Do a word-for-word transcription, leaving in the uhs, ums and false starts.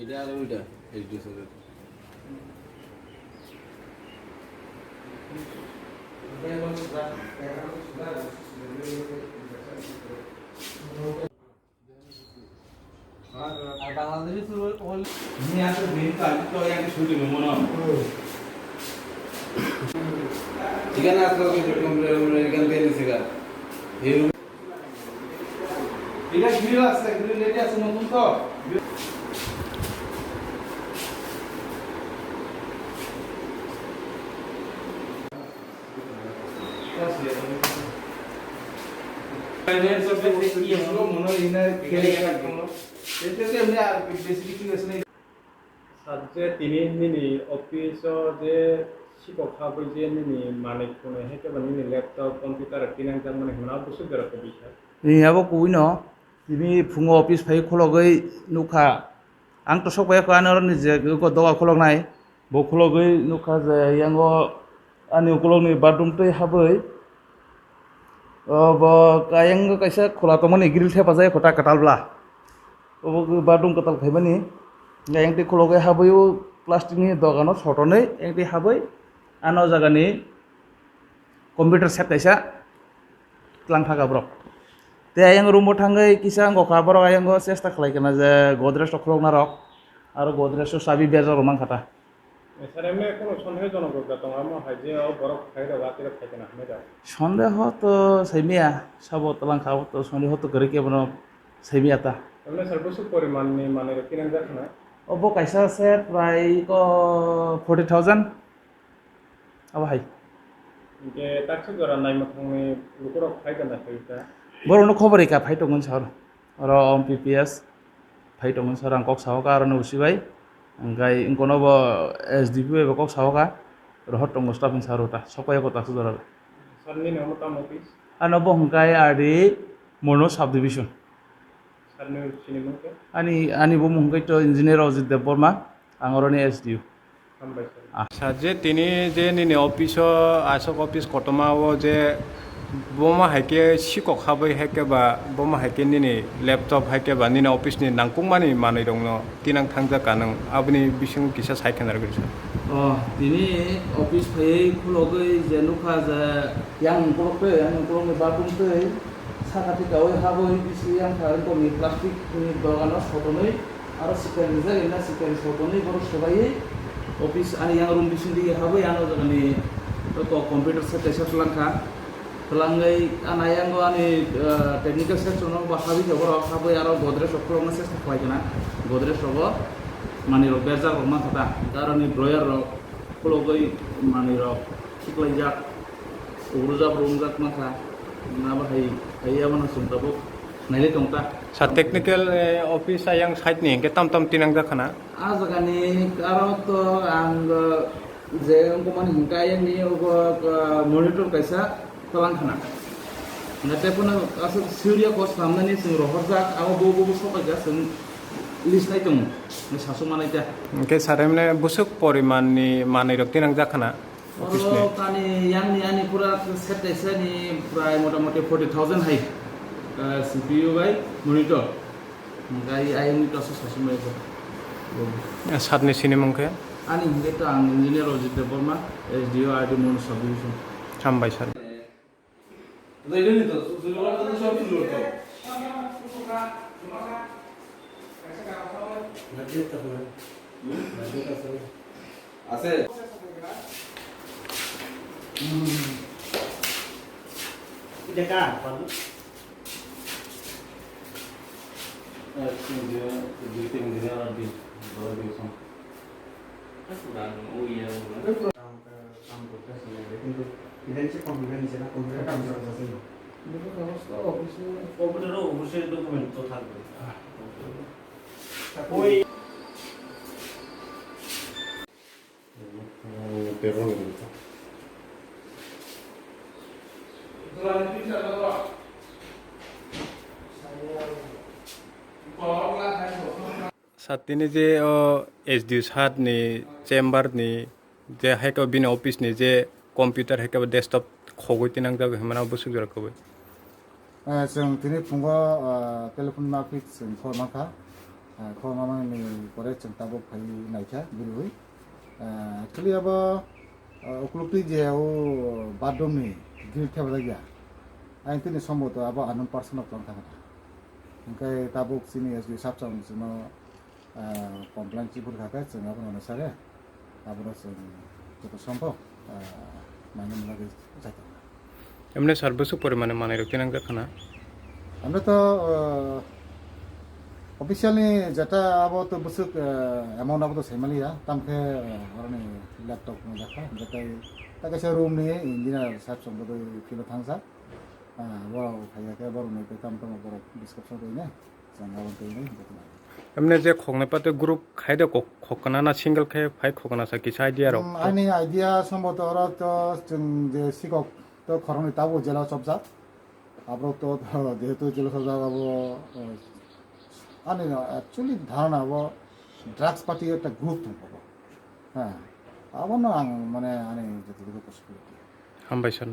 এটা আর ওইটা, H D S এর। আর বাংলাদেশি চুল ওই, ওই নিয়ে আসো, দিন কাল তো এক ছুটি নেবো না। এখানে আসলে ওই যে কম্পিউটার, কম্পিউটার এখান থেকে নিছে গা। এই এটা grill আছে, grill ready আছে নতুন তো। Finance of the ইয়ে হলো মনে হয় এখানে খেলে গেল। এতে তো এমনি আর বেশি কিছু আছে না। Sir, je tini nini office o je sikok habwi je nini manwi khwnwi hai khe ba nini laptop, computer tinang jakmani hwnwi abo bwswk jora kubui kha? Ni abo kubui no, tini phungo office phai khulogwi nukha. Ang to sok phai kha, ani oro ni je doga khuloknai, bo khulogwi nukha je yango ani ukulokni bathroom twi habwi, o bo ayang kaisa khula tongmani grill thepajak ekho ta kwtal bla. Obo bathroom kwtal khaimani. Ayang twi khulogwi habwi o plastic ni dogano sotonwi ayang twi habwi ano jagani computer set kaisa tlang thaka borok. Tei ayang room o thangwi kisa wngkha borok ayang o chesta khlai kana je Godrej rok khulokna rok aro Godrej o chabi berjak rok mankha ta. Sir, emne kono sondehojonok rok da tongo, amo hai je o borok phai rok atwi rok phai kana hinwi da? Sondeho to saimaya, sabo twlang kha, abo to sondeho to kwrwi khe bono saimaya ta. Emne sir, bwswk poriman ni manwi rok tinang jak khna? Obo kaisa set prai ko forty thousand. Abo hai. Hinkhe taksa jora naima thangni lukurok phai da na phai ta? Borokno khobor rikha phai tongo sir. Oro om P P S phai tongo sir, ang kok sao kha aroni usi bai. Hingkai ingkono bo S D P bai bo kok sao kha. Rohor tongo staff ni sir ota. Sopai ko taksa jora. Sir nini omo tamo office? Ano bo hingkai R D Mono subdivision. Sir ni sini mungke? Ani, ani bo mung hingkai to engineer Ojit Debbarma. Ang oroni S D O. Hambai sir. Ah. Sir, je tini je nini office o, asok office kotorma o je boma hai khe sikok habwi hai khe ba boma hai khe nini laptop hai khe ba nini office ni nangkukmani manwi rokno tinang thangjak ka nwng, aboni bisingo kisa sai khna rwgwi sir. Oh, tini office phaiwi khulogwi je nukha je yang ukulok twi, yang ukulok ni bathroom twi saka twi kaui habwi bisi yang kha wngkha ni plastic ni dogano sotonwi. Aro sikari rijak, ina sikari sotonwi borok swbaiwi office ani yang room bisingtwi habwi ano jagani ko-, computer set kaisa twlang kha. Twlangwi ani ayango ani, ah, technical section o bo habwi khe borok habwi aro Godrej rok khulokna chesta khlai kana. Godrej rogo manwi rok berjak rok mankha ta. Aroni drawer rok khulogwi manwi rok khiklaijak. Ugrujak romjak mankha. Nabo hai, hai abono chwng tabuk nailai tong ta. Sa technical, eh, office ayang side ni hingke tam tam tinang jak khana? Ah, jagani aro to ang, eh, je wngkha mani hingka ayang ni obo, eh, monitor kaisa twlang khana. Hingke tei phano aswk suriya kos swnamnani chwng rohorjak, abo bo, bo, bo sokaijak chwng list nai tongo, sasu manai ta. Hingke sir, emne bwswk poriman ni manwi rok tinang jak khana? Office ni. Oro tani yang ni ani pura set kaisa ni prai mota moti forty thousand hai, eh, C P U bai monitor. Hingkai ayang ni kaso sasu mai ko. Sat ni sini mungke? Ani hingke to ang engineer Rajit Debbarma, S D O R D Mono subdivision. Hambai sir. আছে। এটা কার? এক তিন দিন, দুই তিন দিন আর দিন, ধরে দিয়েছেন। পুরানো, ওই ইয়ে, ওগুলো। কাম, কাম করতেছে না, কিন্তু ফিনান্সে কম্পিউটার নিচে না, কম্পিউটার কাম করা যাচ্ছে না। কম্পিউটার অবশ্যই ডকুমেন্ট তো থাকবে। ওই Sir, tini je o S D O sir ni chamber ni je hai khe bini office ni je computer hai khe desktop khogwi tinang jago hinmano bwswk jora khogwi. Eh, chwng tini phungo, eh, telephone maphi chwng khor mankha. Ah, khorang mani pore chwng tabuk phai naikha bwrwi. Ah, actually abo, ah, uklukti je o bathroom ni grill thepajak ya. Ang tini somboto abo unknown person rok tong thangkha. Hwnkhe tabuk chini S D O sir chwng chwngno, ah, complaint chiphur kha khe chwng abono sare. Abono chwng joto sombhob, ah, mane mwnagwi jaitongo. Emne sir bwswk porimani manwi rok tinangjak khana? Amra to, ah, officially jeta abo to bwswk, ah, amount abo to saimaliya, tamkhe, ah, oroni laptop no jakha, jetai ta kaisa room ni engineer sir chwng bodoi philo thangjak. Ah, borok phaiya khe borok ni tei tamo tamo borok discussion rwinai. Chwng abo twi nai joto nai. Emne je khoknai pate group khai de khok-, khokna na single khe phai khokna sa kisa idea rok? Hmm, ani idea somboto oro to chwng je sikok to khoroknwi tabuk jela chopjak. Aborok to, to jehetu jela chopjak abo, eh, ani no actually dharana abo drugs party ekta group tong abo. Ha, abono ang mane ani joto possibility. Hambai sir.